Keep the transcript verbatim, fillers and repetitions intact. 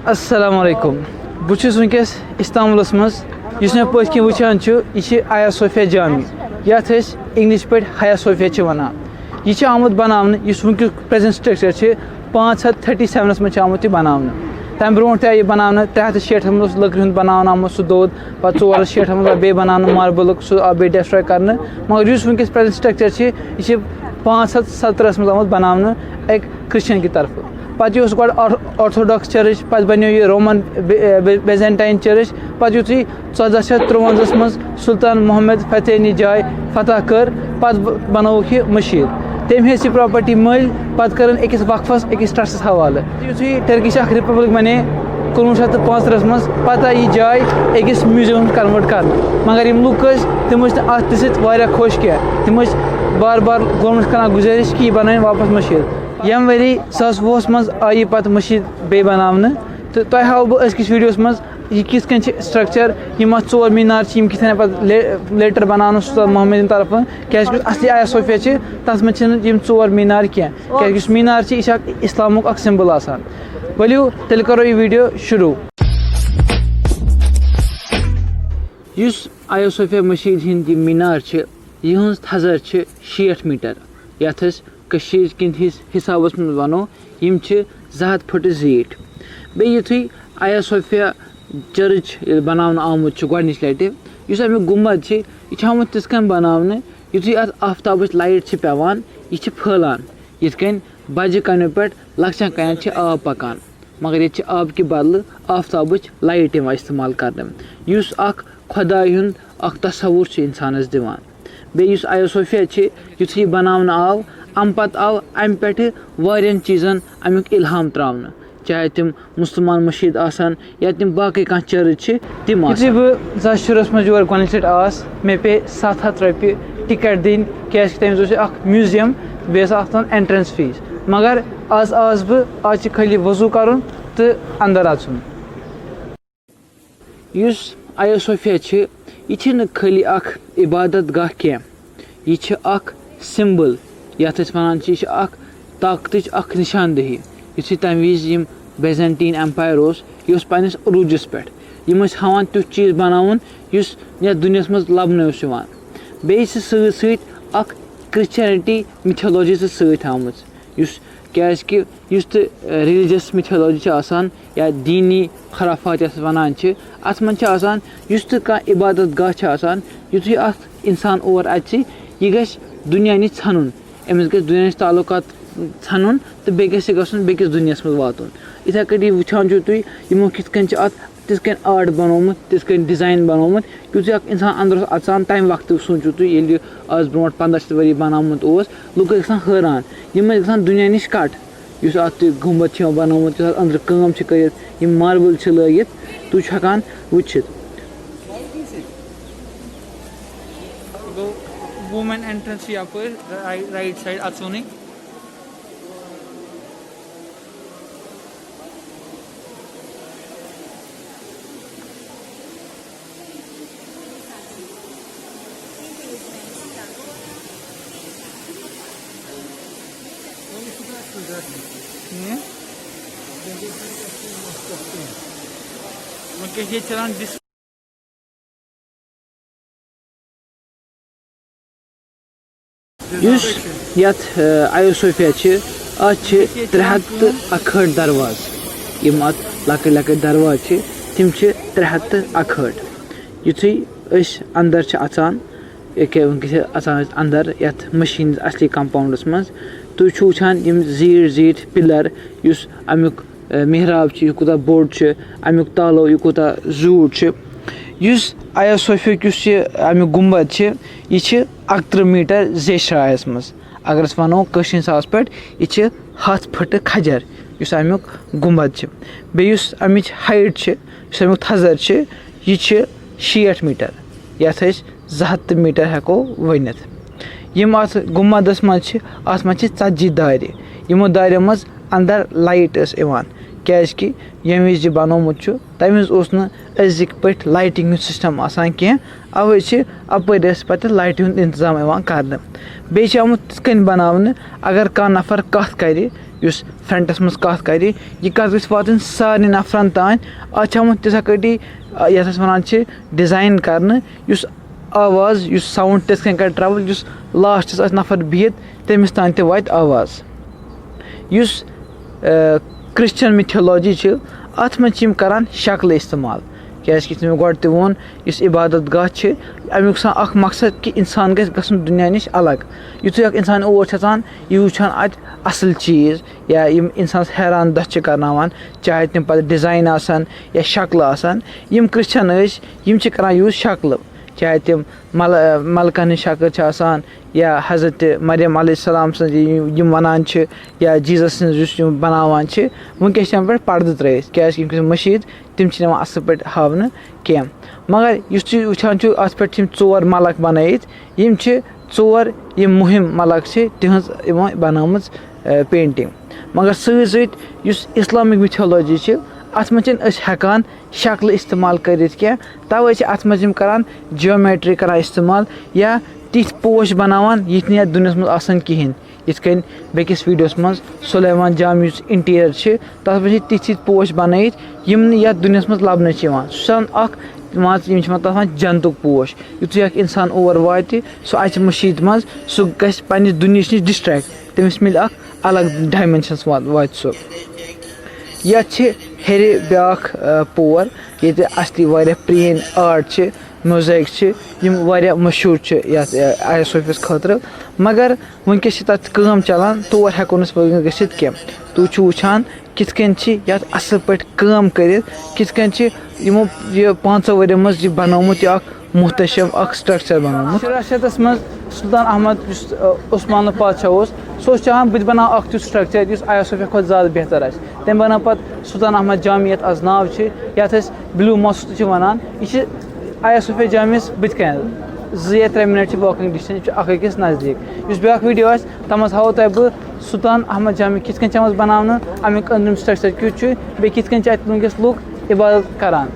السلام علیکم۔ بہٕ چھُس وٕنکیٚس استنبولس منٛز۔ یُس مےٚ پٔتھۍ کِنۍ وٕچھان چھُ، یہِ چھِ آیا صوفیا جامی، یَتھ أسۍ انگلش پٲٹھۍ ہایا صوفیا چھِ وَنان۔ یہِ چھُ آمُت بَناونہٕ، یُس وٕنکیُک پرٛٮ۪زنٛٹ سٹرٛکچر چھِ، پانٛژھ ہَتھ تھٔٹی سیونَس منٛز چھُ آمُت یہِ بَناونہٕ۔ تَمہِ برونٛٹھ تہِ آیہِ یہِ بَناونہٕ، ترٛےٚ ہَتھ تہٕ شیٹھَس منٛز اوس لٔکرِ ہُنٛد بَناونہٕ آمُت سُہ دوٚد، پَتہٕ ژور ہَتھ شیٹھَس منٛز آو بیٚیہِ بَناونہٕ ماربلُک، سُہ آو بیٚیہِ ڈیسٹراے کَرنہٕ۔ مگر یُس وٕنکیٚس پرٛٮ۪زنٛٹ سٹرٛکچر چھِ، یہِ چھِ پانٛژھ ہَتھ سترَس منٛز آمُت بَناونہٕ اَکہِ کرسچن کہِ طرفہٕ۔ پتہٕ یہِ اوس گۄڈٕ آر-، آرتھوڈاکس چرچ، پتہٕ بنیو یہِ Roman B-, B-, Byzantine church. پتہٕ یُتھُے ژۄداہ شیٚتھ تُرٛوَنزاہَس منٛز سلطان محمد فتح یَن یہِ جاے فتح کٔر، پتہٕ ب-، بنٲوٕکھ یہِ مٔشیٖد۔ تٔمۍ ہیٚژ یہِ پراپرٹی مٔلۍ، پتہٕ کٔرٕن أکِس وقفس، أکِس ٹرسٹس حوالہٕ۔ یُتھُے ٹرکش اکھ ریپبلک بنے کُنوُہ شیٚتھ تہٕ پانٛژترٕٛہَس منٛز، پتہٕ آیہِ یہِ جاے أکِس میوزیمس منٛز کنورٹ کرنہٕ۔ مگر یِم لُکھ ٲسۍ، تِم ٲسۍ نہٕ اتھ تہِ سۭتۍ واریاہ خۄش کینٛہہ۔ تِم ٲسۍ بار بار گورنمنٹس کران گُزٲرِش کہِ یہِ بنٲوِن واپس مٔشیٖد۔ ییٚمہِ ؤری زٕ ساس وُہَس منٛز آیہِ یہِ پتہٕ مٔشیٖد بیٚیہِ بناونہٕ، تہٕ تۄہہِ ہاوٕ بہٕ أزکِس ویڈیوَس منٛز یہِ کِتھ کٔنۍ چھِ سٹرکچر، یِم اَتھ ژور مینار چھِ، یِم کِتھ کٔنۍ پتہٕ لے-، لیٹر بناونہٕ سلطان محمد یِن طرفہٕ، کیازِ کہِ یُس اصلی آیا صوفیا چھِ، تَتھ منٛز چھِنہٕ یِم ژور مینار کینٛہہ، کیازِ کہِ یُس مینار چھِ، یہِ چھِ اکھ اسلامُک اکھ سمبل آسان۔ ؤلِو تیٚلہِ کرو یہِ ویڈیو شروع۔ یُس آیا صوفیا مٔشیٖد ہِنٛدۍ یِم مینار چھِ، یِہٕنٛز تھزر چھِ شیٹھ میٹر، یَتھ أسۍ کٔشیٖرِ کِنۍ ہِس-، حِسابَس منٛز وَنو، یِم چھِ زٕ ہَتھ پھٕٹہٕ زیٖٹھۍ۔ بیٚیہِ یُتھُے آیا صوفیا چرچ ییٚلہِ بَناونہٕ آمُت چھُ گۄڈٕنِچ لَٹہِ، یُس اَمیُک گُنبد چھِ، یہِ چھُ آمُت تِتھ کٔنۍ بَناونہٕ، یُتھُے اَتھ آفتابٕچ لایٹ چھِ پٮ۪وان، یہِ چھِ پھٔہلان، یِتھ کٔنۍ بَجہِ کَنیو پٮ۪ٹھ لۄکچَن کَنٮ۪ن چھِ آب پَکان۔ مگر ییٚتہِ چھِ آبہٕ کہِ بدلہٕ آفتابٕچ لایٹ یِوان استعمال کرنہٕ، یُس اکھ خۄداے ہُنٛد اکھ تصور چھُ انسانس دِوان۔ بیٚیہِ یُس آیا صوفیا چھِ، یُتھُے یہِ بناونہٕ آو، امہِ پتہٕ آو امہِ پٮ۪ٹھٕ واریاہن چیٖزن امیُک الہام تراونہٕ، چاہے تِم مسلمان مٔشیٖد آسن یا تِم باقٕے کانٛہہ چرچ چھِ، تِم یُتھُے آسن۔ بہٕ زٕ ساس شُراہَس منٛز یور گۄڈٕنِچ لٹہِ آس، مےٚ پیٚیہِ ستھ ہَتھ رۄپیہِ ٹکٹ دِنۍ، کیازِ کہِ تَمہِ وِزِ اوس یہِ اکھ میوزیم، بیٚیہِ ٲس اَتھ آسان entrance fees۔ مگر آز آس بہٕ، آز چھِ خٲلی وضوٗ کَرُن تہٕ اَندَر اَژُن۔ یُس آیا صوفیا چھِ، یہِ چھِنہٕ خٲلی اَکھ عبادت گاہ کینٛہہ، یہِ چھِ اَکھ symbol، یَتھ أسۍ وَنان چھِ، یہِ چھِ اَکھ طاقتٕچ اَکھ نِشاندہی۔ یُتھُے تَمہِ وِزِ یِم Byzantine Empire اوس، یہِ اوس پنٛنِس عروٗجَس پٮ۪ٹھ۔ یِم ٲسۍ ہاوان تیُتھ چیٖز بَناوُن، یُس یَتھ دُنیاہَس منٛز لَبنہٕ اوس یِوان۔ بیٚیہِ چھِ سۭتۍ سۭتۍ اَکھ Christianity mythology تہِ سۭتۍ آمٕژ، یُس کیٛازِکہِ یُس تہِ، ٲں، religious mythology چھِ آسان یا دیٖنی خرافات یَتھ أسۍ وَنان چھِ، اَتھ منٛز چھِ آسان یُس تہِ کانٛہہ عبادت گاہ چھِ آسان، یُتھُے اَتھ اِنسان اور اَژِ، یہِ گژھِ دُنیا نِش ژھَنُن، أمِس گژھِ دُنیا نِش تعلقات ژھَنُن تہٕ بیٚیہِ گژھِ یہِ گژھُن بیٚکِس دُنیاہَس منٛز واتُن۔ یِتھَے کٔٹھۍ یہِ وٕچھان چھُو تُہۍ، یِمو کِتھ کٔنۍ چھِ اَتھ تِتھ کٔنۍ art بَنومُت، تِتھ کٔنۍ design بَنومُت، یُتھُے اَکھ اِنسان اَندرَس اَژان، تَمہِ وقتہٕ سوٗنٛچِو تُہۍ، ییٚلہِ یہِ آز برونٛٹھ پنٛداہ شیٚتھ ؤری بَناومُت اوس، لُکھ ٲسۍ گژھان حٲران، یِم ٲسۍ گژھان دُنیا نِش کَٹ، یُس اَتھ تہِ گُنبد چھِ یِوان بَنومُت، یُس اَتھ أنٛدرٕ کٲم چھِ کٔرِتھ، یِم marble چھِ لٲگِتھ، تُہۍ چھِو ہٮ۪کان وٕچھِتھ۔ گوٚو women entrance چھِ یَپٲرۍ، right، right side اَژُنٕے۔ وٕنکیٚس چھِ ییٚتہِ چلان ڈِس- یُس یَتھ، آیا صوفیا چھِ، اَتھ چھِ ترٛےٚ ہَتھ تہٕ اَکہٲٹھ دروازٕ۔ یِم اَتھ لۄکٕٹۍ لۄکٕٹۍ دروازٕ چھِ، تِم چھِ ترٛےٚ ہَتھ تہٕ اَکہٲٹھ۔ یُتھُے أسۍ اَندَر چھِ اَژان، ییٚکیٛاہ وٕنکیٚس چھِ اَژان أسۍ اَندَر یَتھ مٔشیٖد ہِنٛدِس اَصلی compound منٛز، تُہۍ چھِو وٕچھان یِم زیٖٹھۍ زیٖٹھۍ pillar، یُس اَمیُک محراب چھُ، یہِ کوٗتاہ بوٚڑ چھُ، اَمیُک تالو یہِ کوٗتاہ زیوٗٹھ چھُ۔ یُس آیا صوفیُک یُس یہِ اَمیُک گُنبد چھِ، یہِ چھِ اَکتٕرٛہ میٖٹر زیچھرایَس منٛز۔ اگر أسۍ وَنو کٲشِر حِسابَس پٮ۪ٹھ، یہِ چھِ ہَتھ پھٕٹہٕ کھجر، یُس اَمیُک گُنبد چھِ۔ بیٚیہِ یُس اَمِچ height چھِ، یُس اَمیُک تھزر چھِ، یہِ چھِ شیٹھ میٖٹر، یَتھ أسۍ زٕ ہَتھ تہٕ میٖٹر ہٮ۪کو ؤنِتھ۔ یِم اَتھ گُنبدَس منٛز چھِ، اَتھ منٛز چھِ ژَتجی دارِ۔ یِمو داریو منٛز اَندَر light ٲس یِوان، کیٛازِکہِ ییٚمہِ وِزِ یہِ بَنومُت چھُ، تَمہِ وِزِ اوس نہٕ أزِکۍ پٲٹھۍ lighting ہُنٛد system آسان کینٛہہ، اَوَے چھِ اَپٲرۍ ٲسۍ پَتہٕ light ہُنٛد اِنتظام یِوان کَرنہٕ۔ بیٚیہِ چھِ آمُت تِتھ کٔنۍ بَناونہٕ، اگر کانٛہہ نفر کَتھ کَرِ، یُس فرٛنٛٹَس منٛز کَتھ کَرِ، یہِ کَتھ گژھِ واتٕنۍ سارنٕے نفرَن تام۔ اَتھ چھِ آمُت تِتھَے کٲٹھی، آ، یَتھ أسۍ وَنان چھِ ڈِزاین کَرنہٕ، یُس آواز، یُس ساوُنٛڈ تِتھ کٔنۍ کَرِ ٹرٛیوٕل، یُس لاسٹَس آسہِ نفر بِہِتھ، تٔمِس تام تہِ واتہِ آواز۔ یُس، آ، کرٛسچَن میتھولوجی چھِ، اَتھ منٛز چھِ یِم کَران شکلہٕ استعمال، کیٛازِکہِ یِتھ کٔنۍ مےٚ گۄڈٕ تہِ ووٚن، یُس عبادت گاہ چھِ، اَمیُک چھُ آسان اَکھ مقصد کہِ اِنسان گژھِ گژھُن دُنیا نِش الگ۔ یُتھُے اَکھ اِنسان اور چھُ اَژان، یہِ وٕچھان اَتہِ اَصٕل چیٖز، یا یِم اِنسانَس حیران دَچھ چھِ کَرناوان، چاہے تِم پَتہٕ ڈِزاین آسَن یا شکلہٕ آسَن۔ یِم کرٛسچَن ٲسۍ، یِم چھِ کَران یوٗز شکلہٕ، چاہے تِم مل-، ملکَن ہٕنٛز شکل چھِ آسان، یا حضرت مریم علیہ السلام سٕنٛز یہِ-، یِم وَنان چھِ، یا جیسس سٕنٛز یُس یِم بَناوان چھِ، وٕنکیٚس چھِ یِمَن پٮ۪ٹھ پَردٕ ترٲیِتھ، کیٛازِکہِ یِم چھِ مٔشیٖد، تِم چھِنہٕ یِوان اَصٕل پٲٹھۍ ہاونہٕ کینٛہہ۔ مگر یُس تُہۍ وٕچھان چھِو، اَتھ پٮ۪ٹھ چھِ یِم ژور ملک بَنٲیِتھ، یِم چھِ ژور یِم مُہِم ملک چھِ، تِہٕنٛز یِمو بَنٲومٕژ، آ، painting۔ مگر سۭتۍ سۭتۍ یُس اِسلامِک میتھولوجی چھِ، اَتھ منٛز چھِنہٕ أسۍ ہٮ۪کان شکلہٕ استعمال کٔرِتھ کینٛہہ، تَوَے چھِ اَتھ منٛز یِم کَران جیومیٹری کَران استعمال، یا تِتھۍ پوش بَناوان، یِتھۍ نہٕ یَتھ دُنیاہَس منٛز آسَن کِہیٖنۍ۔ یِتھ کٔنۍ بیٚکِس ویٖڈیوَس منٛز سُلیمان جامع یُس interior چھِ، تَتھ منٛز چھِ تِتھۍ تِتھۍ پوش بَنٲیِتھ، یِم نہٕ یَتھ دُنیاہَس منٛز لَبنہٕ چھِ یِوان۔ سُہ چھُ آسان اَکھ، مان ژٕ، یِم چھِ وَنان تَتھ وَنان جنتُک پوش۔ یُتھُے اَکھ اِنسان اور واتہِ، سُہ اَژِ مٔشیٖد منٛز، سُہ گژھِ پنٛنِس دُنیاہَس نِش distract، تٔمِس مِلہِ اَکھ الگ dimension وا-، واتہِ سُہ۔ یَتھ چھِ ہیٚرِ بیٛاکھ، آ، پور، ییٚتہِ اَصلی واریاہ پرٛٲنۍ art چھِ، mosaic چھِ، یِم واریاہ مشہوٗر چھِ یَتھ، آ، آیا صوفیَس خٲطرٕ۔ مگر وٕنکیٚس چھِ تَتھ کٲم چَلان، تور ہٮ۪کو نہٕ أسۍ وٕنکیٚس گٔژھِتھ کینٛہہ۔ تُہۍ چھِو وٕچھان کِتھ کٔنۍ چھِ یَتھ اَصٕل پٲٹھۍ کٲم کٔرِتھ، کِتھ کٔنۍ چھِ یِمو یہِ پانٛژو ؤرِیو منٛز یہِ بَنومُت، یہِ اَکھ محتشم اَکھ structure بَنومُت۔ شُراہ شیٚتَس منٛز سُلطان احمد، یُس، آ، عثمانُک پادشاہ اوس، سُہ اوس چاہان بہٕ تہِ بَناوٕ اَکھ تیُتھ structure یُس آیا صوفیا کھۄتہٕ زیادٕ بہتر آسہِ۔ تٔمۍ بَنٲو پَتہٕ سُلطان احمد جامع، یَتھ آز ناو چھِ، یَتھ أسۍ blue mosque تہِ چھِ وَنان۔ یہِ چھِ آیا صوفیا جامعَس بٕتھِ کَنہِ، زٕ یا ترٛےٚ minute چھِ walking distance، یہِ چھُ اَکھ أکِس نزدیٖک۔ یُس بیٛاکھ video آسہِ، تَتھ منٛز ہاوو تۄہہِ بہٕ سُلطان احمد جامع کِتھ کٔنۍ چھِ آمٕژ بَناونہٕ، اَمیُک أنٛدرِم structure کیُتھ چھُ، بیٚیہِ کِتھ کٔنۍ چھِ اَتہِ وٕنکیٚس لُکھ عبادت کَران۔